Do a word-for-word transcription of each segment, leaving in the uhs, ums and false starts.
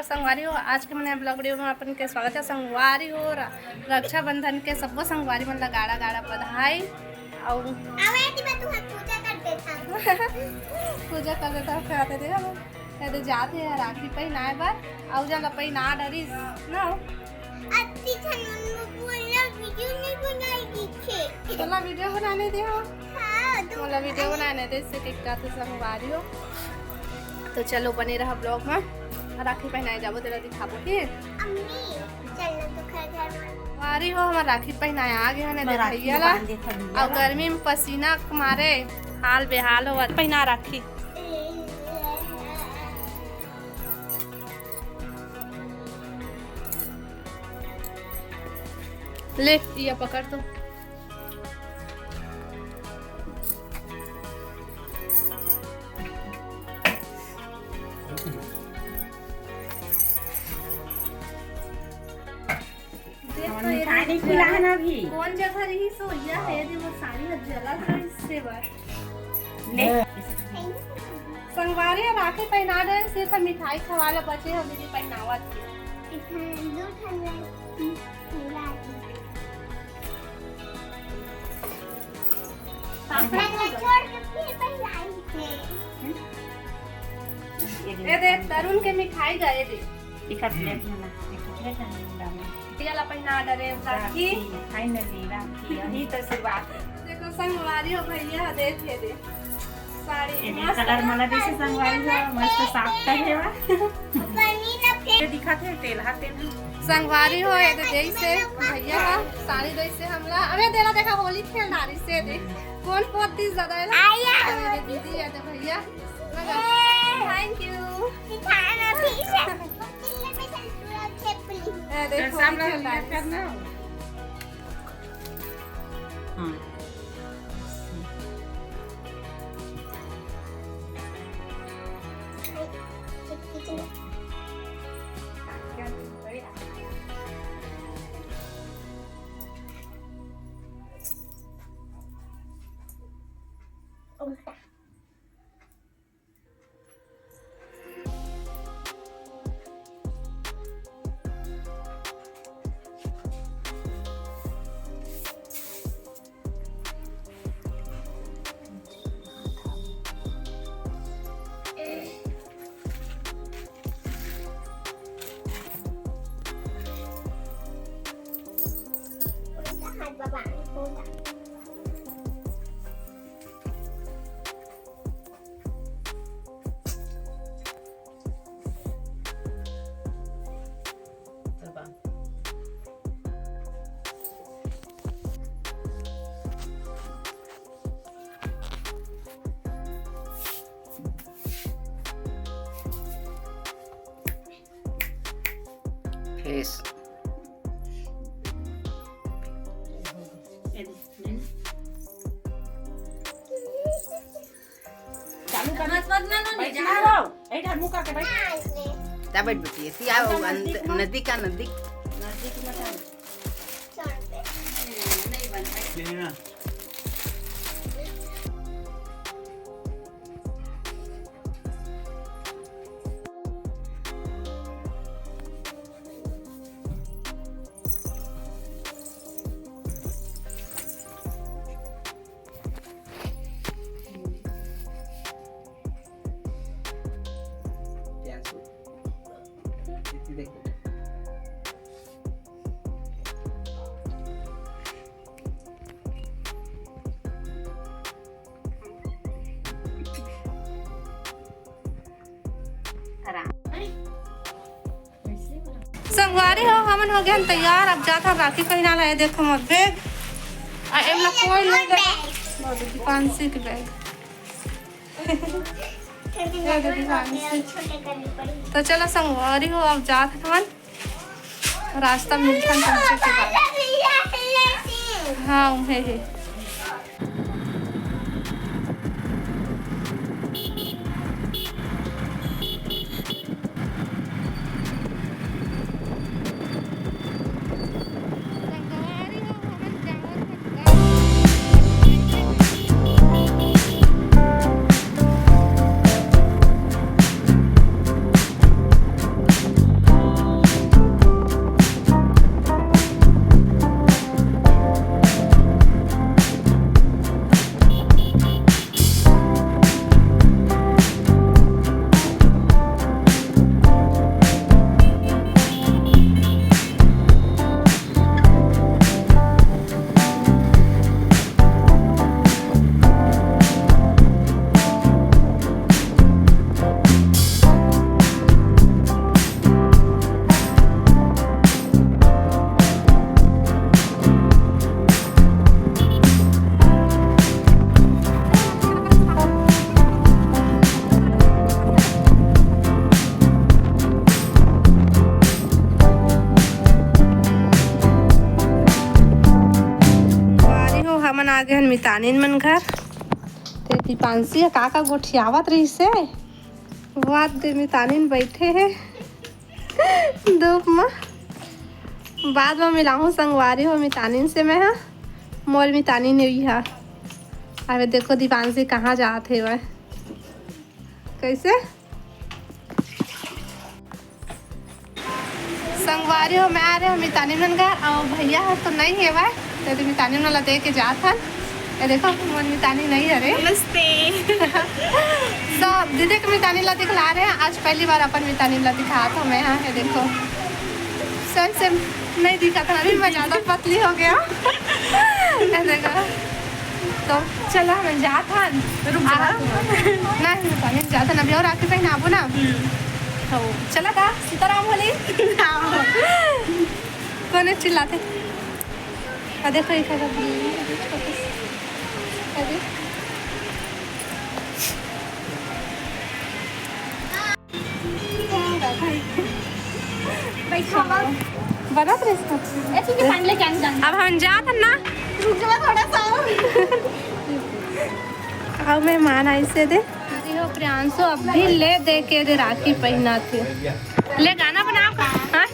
संगवारी हो, आज के हमर vlog video में अपन के स्वागत है। संगवारी हो, रा-, रक्षाबंधन के सब्बो संगवारी मन ला गाड़ा गाड़ा बधाई। अउ अबे, एती बा, तू पूजा कर देता। पूजा कर देता, खाते दे हम। एदे जात हे राखी पहिनाए बर, अउ जा ला पहिना डरिस ना। अत्ती झन मन मोला video नहीं बनाई दिखे। तोला video बनाने दे हो? हाँ, तू मोला video बनाने दे, इससे के कहते संगवारी हो। तो चलो बने रहा vlog में। राखी पहिनाए जाबो, तेला दिखाबो, ठीक? अम्मी, चल ना तू घर, घर में। संगवारी हो, हमर राखी पहिनाए आ गे हे ना, मैं दे राखी भैया ला। बांध देता भैया अउ ला। गर्मी में पसीना के मारे हाल बेहाल होवत। पहिना राखी। ले, ये पकड़ तो। देख हमन तो ये मिठाई नहीं खिला है ना अभी। कौन जगह रही सो या है, ये मोर साड़ी ह जला था इससे बार। ले। संगवारी ह राखी पहिना दे, सिर्फ मिठाई खवा ला बचे, हम भी पहिनावत हे। इसमें दो ठन है। पापा ने छोड़ के फिर पहिलाई थे। ये दे, तरुण के मिठाई गा, ये दे। एक प्लेट में ना, एक प्लेट में डालो। ये ला पहिना डरे राखी। राखी, finally राखी, यही तो शुरुआत है। देखो संगवारी हो भैया, देख ये दे। साड़ी ये दे, मस्त colour मला जैसे संगवारी हो, मस्त soft है वा। ये दिखा थे, तेल हाथ तेल। संगवारी हो, ये दे जैसे भैया हा साड़ी जैसे हमला। अबे देला देखा, होली खेल डारी से दे। कौन पोती ज्यादा है ना? आया। ये दे दीदी, ये दे भैया। Thank you। दिखाना फिर से। चिल्ले पे से पूरा छेपली। ए, देखो, सामने दिखा दिया लाइस। करना। हाँ। फेस। चालू कर। मत, मत, ना, ना, नहीं बैठ जाना। ना, वो। ए, इधर मुंह करके बैठ। ता बैठ बेटी, एती आओ, अंदर नजदीक अंद-, मत। नजदीक का नजदीक। नजदीक मत आओ। नहीं बन पाई। संगवारी हो, हमन हो गए हन तैयार। अब जात हन राखी पहिना ला। ये देखो मोर बैग। आ, एमला कोई ले गए। वो दीपांशी के बैग। ये दीपांशी। तो चलो संगवारी हो, अब जात हन। रास्ता मिलथन पहुंचे के बाद। हाँ, उहे हे। मन आ गे हन मितानिन मन घर। ते दीपांशी ह का का गोठियावत रहिस हे, वो दे मितानिन बैठे हे धूप म। बाद म मिलाहूँ संगवारी हो मितानिन से मैं ह, मोर मितानिन एवी ह। अबे देखो दीपांशी कहाँ जात हे वह। कैसे? संगवारी हो, मैं आ रहे हो मितानी मन घर, अउ भैया ह तो नहीं हेवय, तो मितानी मन ला दे के जात हन। ये देखो, मोर मितानी नहीं हरे। नमस्ते। सब दीदी के मितानी ला दिखला रहे हैं, आज पहली बार अपन मितानी ला दिखात हूँ मैं। हाँ, ये देखो, सही से नहीं दिखा था, अभी मैं ज्यादा पतली हो गया। ये देखो, तो चला, हमन जात हन। रुक जा। आ, नहीं, रुक, हमन जात हन, अभी अउ राखी पहनाबो ना। हम्म। तो चला दा, सीताराम होली। हाँ। कोने चिल्लाते? आ, देखो, ये क्या कर रही है? अरे। बैठा हुआ। बनत रहे इसको। ए, ठीक है, पानी लेके आने जाना। अब हम जात हन ना। रुक जा थोड़ा सा। अब मेहमान आइस हे दे। अरे हो प्रियांशु, अब भी ले दे के दे राखी पहनात हे। ले गाना बनाओ। हाँ?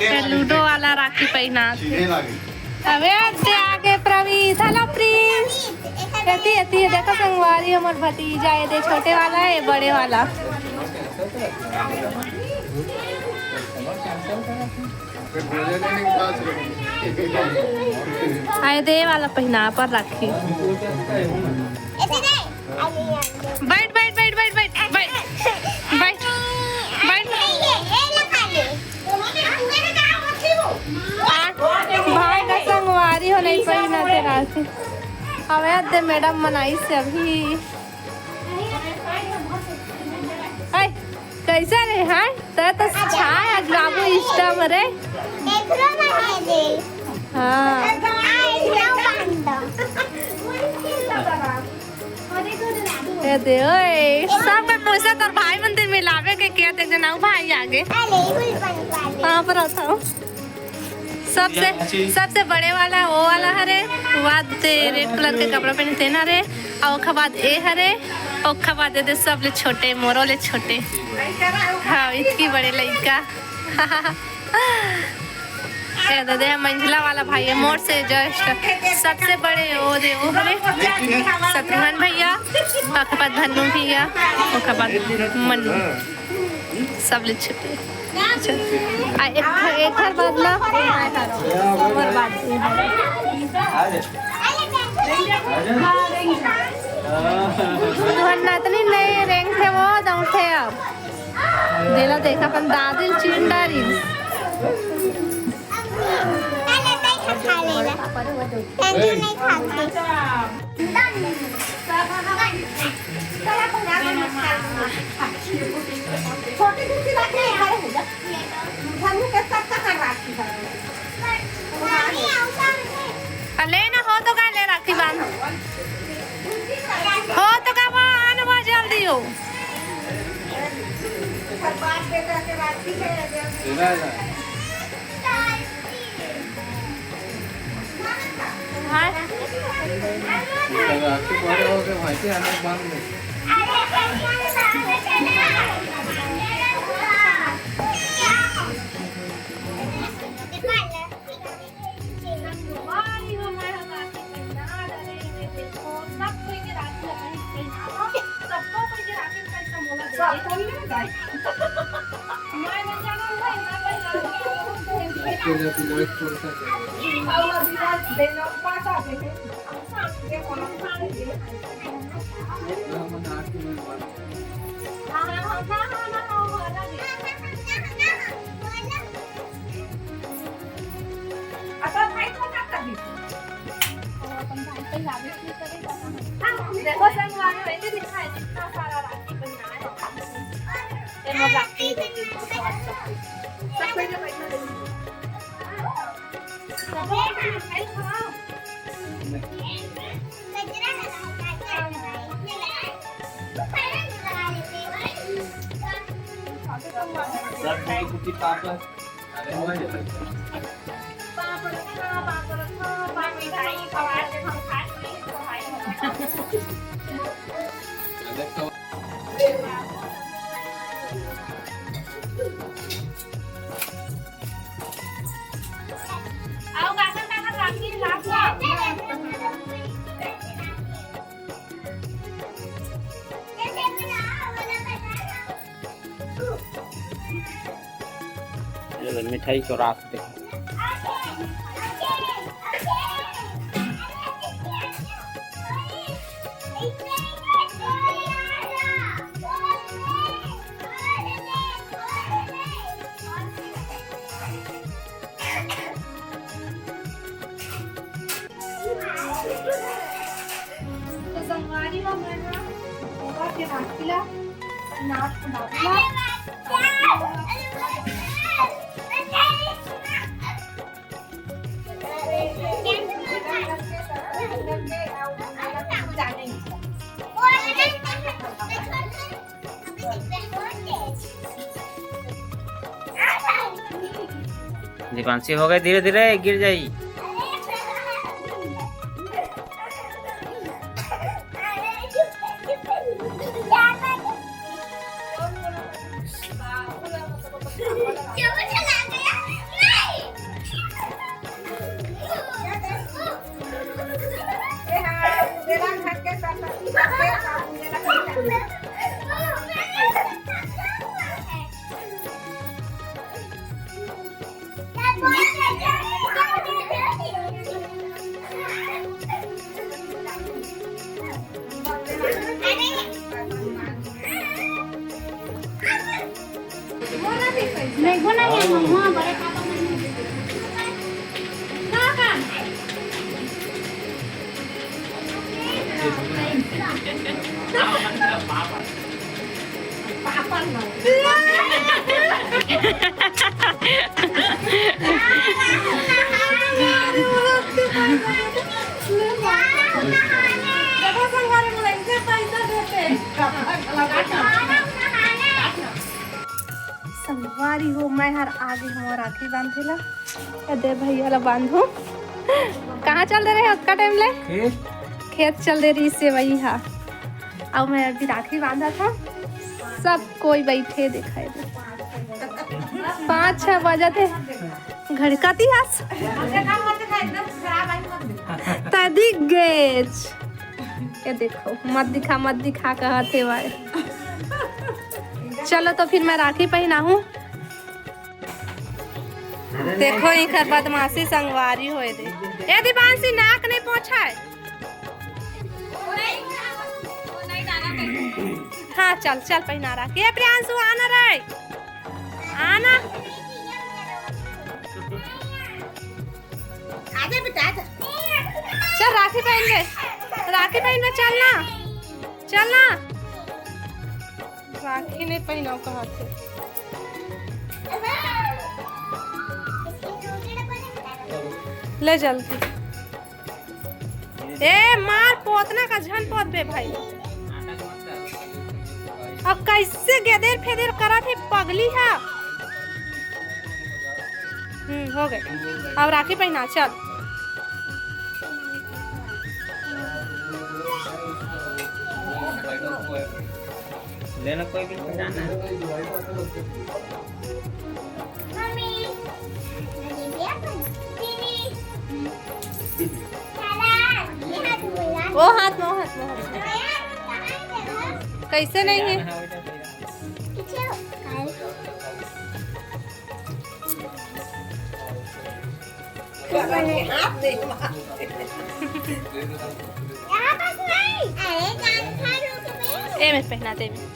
ये लूडो वाला राखी पहनात हे। अबे अद्दे आगे प्रवीश, hello प्रिंस। एती, एती, देखो संगवारी हमर भतीजा, ये दे छोटे वाला है, बड़े वाला। आए दे वाला पहिना पर राखी। बैठ, बैठ, बैठ। आ, भाई का संगवारी हो नहीं पहिना थे राखी। अबे अद्दे मैडम मन आइस हे अभी। ऐ, कैसे रे हैं? तै तो छाय आज बाबू इष्टा मरे। एकरो में है दे। हाँ। आ, एकरो बांध दो। ए दे, ओए, सब में पैसा तोर भाई मन दे मिलावे के किया, देख जना, भाई आगे। अरे, ये भी बनवा ले। हाँ, पर आता हूँ। सबसे, सबसे बड़े वाला वो वाला हरे, वो दे रेड कलर के कपड़ा पहनते ना रे, और ओखर बाद ए हरे, ओखर बाद दे, दे सब ले छोटे, मोरो ले छोटे। हाँ, इतकी बड़े लइका। ए दे, दे मंझला वाला भाई है, मोर से just सबसे बड़े वो दे, वो हरे शत्रुघ्न भैया, ओखर बाद धन्नू भैया, ओखर बाद मन्नू, सब ले छोटे। अच्छा। आ, एक, एकर बाद ना, ओकर बाद। तुहर नतनी नहीं रेंगथे, वो दौड़थे अब। देला देखा, अपन दादी ल चीन डारी। पहले नहीं खा लेला। पहले नहीं खाते। छोटी कुर्सी रख ले, बड़े हो जा। धनु के सब कहाँ राखी है? आ, ले ना, हो तो का ले राखी बांध। हो तो का वो आन वो जल्दी हो। सब बाप बेटा के राखी है, जल्दी। हाँ। राखी बड़े हो गए, भाई के आने बांध ले। देखो संगवारी, वैसे लिखा है, कितना सारा राखी पहनाए हैं। ये मजाक की होती है, बहुत सब कुछ। सब कोई के पैसा दे दीजिए। सब कोई के पैसा दे दीजिए। सब खाए कुछ पापड़। पापड़ खा, पापड़ खा, पापड़ खा। मिठाई चोरा के देखो। तो संगवारी हो, मैं ना गोबर के राखी ला नाक को बाबू ला। दीपांशी हो गए, धीरे धीरे गिर जाई। संगवारी हो, मैं हर आगे हूँ राखी बांधे ला। ए दे भैया ला बांधू। कहाँ चल दे रहे हो अतका टाइम ले? खेत। खेत चल दे रही से वही हा। अब मैं अभी राखी बांधा था, सब कोई बैठे दिखाई दे। पाँच छः बजे थे घड़काती हस। तै दिख गेच। ये देखो, मत दिखा, मत दिखा कहत हे भाई। चलो तो फिर मैं राखी पहनाहूँ। देखो, इकर बदमाशी संगवारी होए दे। ए दीपांशी, नाक नहीं पोछा है। हाँ, चल, चल, पहना रहा। के प्रियांशु, आना रे, आना। आजा बेटा, आजा। चल, राखी पहन ले, राखी पहन ले, चल ना, चल ना। राखी नहीं पहनाओ, कहा थे। ले जल्दी। ए मार, पोतना का झन पोत बे भाई। अब कैसे गेदेर फेदेर करत हे पगली हा। हम्म, हो गए। अब राखी पहना, चल। लेना कोई भी जाना। मम्मी, दीदी अपन, दीदी। ओ हाथ में, ओ हाथ में, ओ हाथ में। कैसे नहीं है? ए में पहना दे में।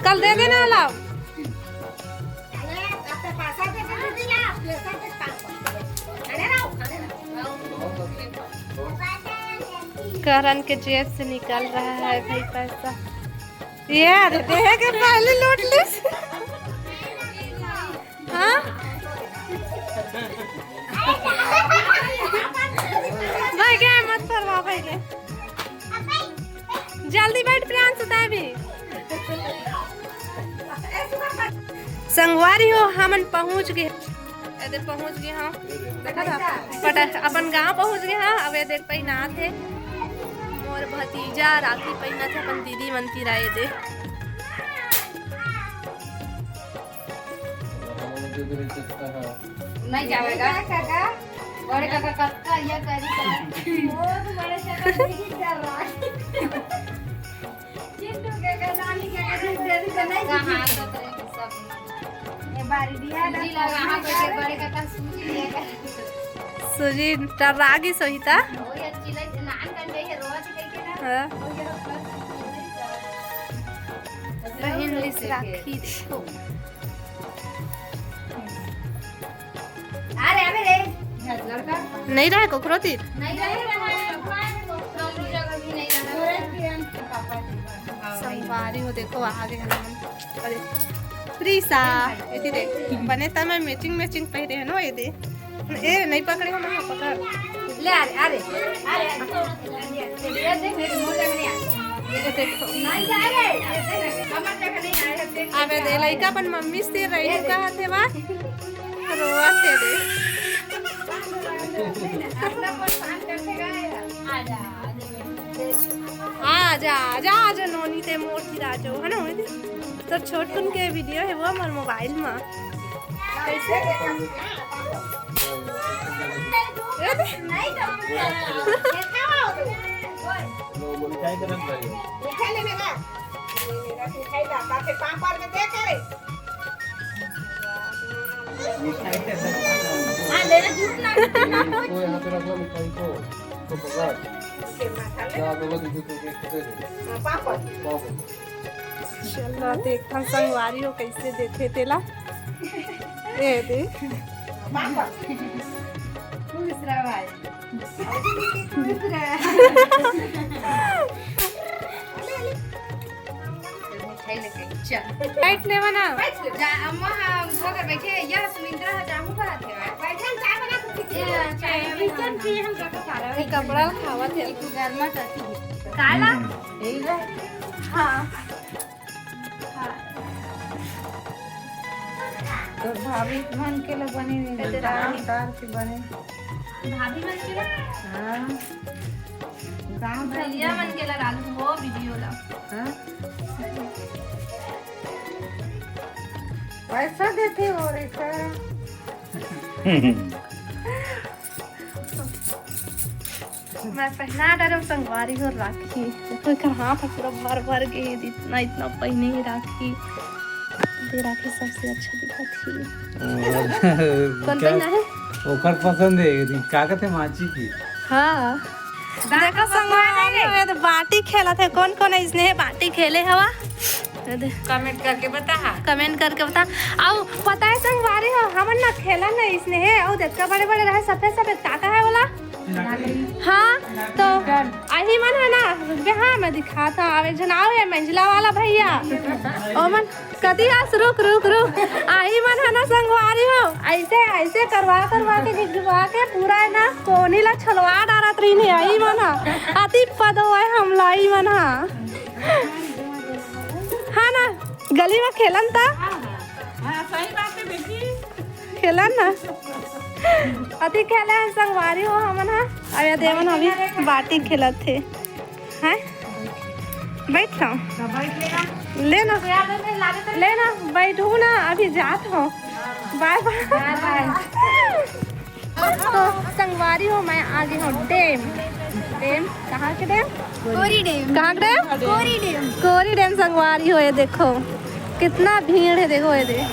कल दे देना लाओ। करण के जेब से निकल रहा है भाई पैसा। ये देहे के पहले लूट लिस। हाँ? भाई के मत फरवा भाई के। जल्दी बैठ प्रियांशु, तै भी। संगवारी हो, हमन पहुँच गे। ए दे पहुँच गे हाँ। देखा था? पटा-, अपन गांव पहुँच गे हाँ। अब ए देख पहिनात हे। और भतीजा राखी पहिनत हे अपन दीदी मन तीर, ए दे। नहीं जावेगा। काका, बड़े काका कक्का ये करी का? वो तो बड़े काका देखी कर रहा है। चिंटू काका, नानी काका, देख, देख, देख, नहीं कहाँ चिंटू। तो तेरे सब ये बारी दिया सूजी ना, लगा, हाँ, बड़े, बड़े काका सूजी लेकर। सूजी टर्रा गिस होही ता। ओ, ये चिल्ला नान कर दे, ये रोज के के ना। हाँ। ओ, ये रोज कर। पहिन लिस राखी, देखो। अरे, अबे रे, लड़का। नहीं रहे कोकरो तीर। नहीं रहे, नहीं रहे, कोकरो तीर अभी नहीं रहे। संगवारी हो, देखो, आ गे हमन। अरे, प्रीसा, एती देख, बने त मैं matching matching पहिरे हंव ना, ये दे। ए, नहीं पकड़े हो, मैं पकड़। ले, अरे, अरे, अरे, ये देख, मेरे मुंह तक नहीं आया। ये देखो। नहीं जा रे, ये देख, कमर तक नहीं आया, देख। अबे दे, लइका अपन मम्मी से रही ये देख। कहा थे बा? रोवा थे दे। अपना परेशान करते गए। आजा, आजा। आजा, आजा, आजा, नोनी ते मोर तीर आजो, है ना, मोर तीर? तो छोटकुन के video हे वो मोर mobile मा। कैसे? मिठाई करत भाई। मिठाई लेबे ना? मिठाई ला, पापड़ में दे करे। हाँ, ले ले, झूठ ना। इसको यहाँ पे रख लो, मिठाई को। तो पकड़। इसके माथा में। क्या, दो, दो, दो, दो, दो, दो, दो। हाँ, पापड़। पापड़। चलो, देखन संगवारी हो कैसे देथे तेला। ए दे। पापड़। खुश रह भाई। खुश रह। मिठाई लेके चल। बैठ लेवा ना। बैठ ले। जा, अम्मा, हाँ, उठा कर बैठे। यह सुमिंद्रा है, जामू का हाथ है। बैठे, हम चाय बना के पीते हैं। चाय अभी किचन पे हम जाकर खा रहे हैं। ये कपड़ा खावा थे। एक गर्मा करती है। काला? हम्म। यही है। हाँ। हाँ। तो भाभी मन के लिए बनी हुई है, कहते दाल रानी। उतार के बने। भाभी मन के लिए? हाँ। गाँव भैया मन के लगा लूँ वो video ला। हाँ? पैसा देते हो रे का? मैं पहना डालूं संगवारी हो राखी। देखो, एकर हाथ ह पूरा भर भर गे, इतना, इतना पहिने हे राखी। दे राखी सबसे अच्छा दिखत हे। और कौन क्या? पहना है? ओकर पसंद है, का कहते हैं, माची की। हाँ। देखो संगवारी हो, ये तो बांटी खेलत हे। कौन कौन इसने हे बांटी खेले हवा? ये दे। Comment करके बता, हाँ। Comment करके बता। अउ पता है संगवारी हो, हमन ना खेलन ना इसने हे, अउ देखा बड़े बड़े रहे सफेद सफेद, का का है बोला? हाँ, तो आही मन है ना, रुक बे, हाँ, मैं दिखात हूँ, आवे झन आवे, मंझला वाला भैया, ओमन कति आस, रुक, रुक, रुक, आही मन है ना संगवारी हो, ऐसे, ऐसे करवा, करवा के, घिघवा के पूरा है ना, कोनी ला छलवा डारत रही नहीं, आही मन है, अति पदो है हमला, आही मन है, हाँ ना, गली में खेलन ता। हाँ, सही बात है बेटी। खेलन ना। अति खेले हन संगवारी हो हमन हा। अब ये देवन अभी बांटी खेलत हे। हैं? बैठ ना। तो बैठ लेना। ले ना। तो यार, मैं ला देता हूँ। ले ना, बैठू ना, अभी जात हूँ। Bye bye। Bye bye। तो संगवारी हो, मैं आ गई हूँ डैम। डैम, कहाँ के डैम? कोरी डैम। कहाँ के डैम? कोरी डैम। कोरी डैम संगवारी हो, ये देखो कितना भीड़ है, देखो ये दे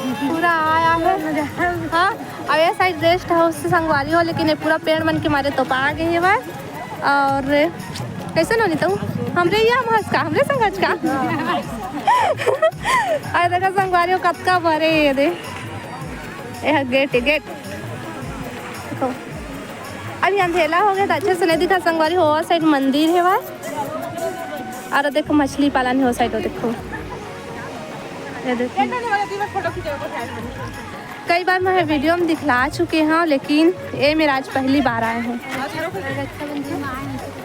पूरा आया है। हाँ, अब ये side rest house से संगवारी हो, लेकिन ये पूरा पेड़ मन के मारे तो पा गए हैं भाई। और कैसे नोनी तू? हमरे या हम हंस का, हमरे संग हंस का। अरे देखा संगवारी हो कतका भरे ये दे। ये है gate, ये gate। देखो। अभी अंधेला हो गया तो अच्छे से नहीं दिखा संगवारी हो, वो side मंदिर है वहाँ। और देखो मछली पालन है वो side, वो देखो। ये देखो। कई बार मैं video में दिखला चुके हैं, लेकिन ये मेरा आज पहली बार आए हैं।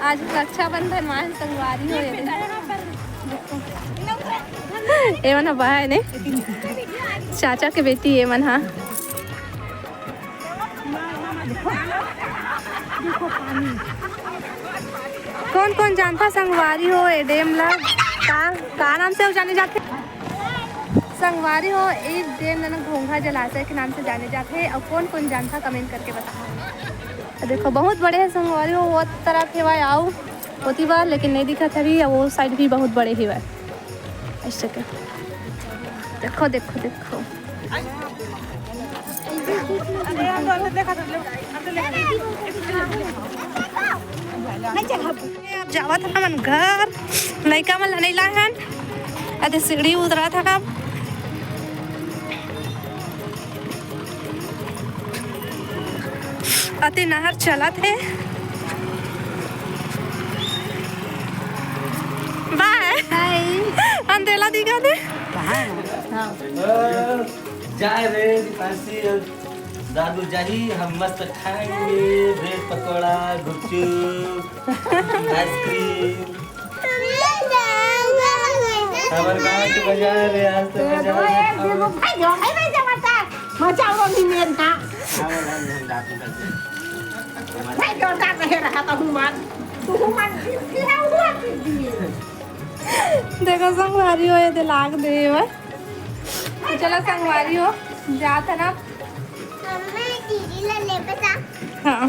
आज रक्षाबंधन में आए हैं संगवारी हो, ये देखो। ये मन ह बहा है ने, चाचा के बेटी ये मन हा। देखो पानी। कौन कौन जानता संगवारी हो ए डैम ला? का, का नाम से जाने जाथे? संगवारी हो, ए डैम ला ना घोंघा जलाशय के नाम से जाने जाथे। अउ कौन कौन जानता, कमेंट करके बताओ। देखो, बहुत बड़े हे संगवारी हो, वो तरफ हेवय, अउ ओती बार, लेकिन नहीं दिखत हवे। अउ वो साइड भी बहुत बड़े हेवय। ऐसे के देखो, देखो, देखो। अब जावत हन हमन घर, लइका मन ला नहीं लाए हन। अदे सीढ़ी उतरत हन अब। अति नहर चलत हे। बाय। हाय। अंधेला दिखा दे। कहाँ है? हाँ। जा रे दीपांशी, दादू जाही, हम मस्त खाएंगे ब्रेड पकौड़ा, गुपचुप, आइसक्रीम। हमर गांव के बाजार रे, आज तो बाजार में खाओ। भाई, भाई, भाई, जमाता। मचाओ नहीं मेरे ना। भाई, जोरदार रहे रहा तो हुमान। तू हुमान किसकी है, हुआ किसकी है? देखो संगवारी हो, ये दे लाग दे भाई। तो चलो संगवारी हो, जात है ना। मम्मी, दीदी ला ले बता। हाँ।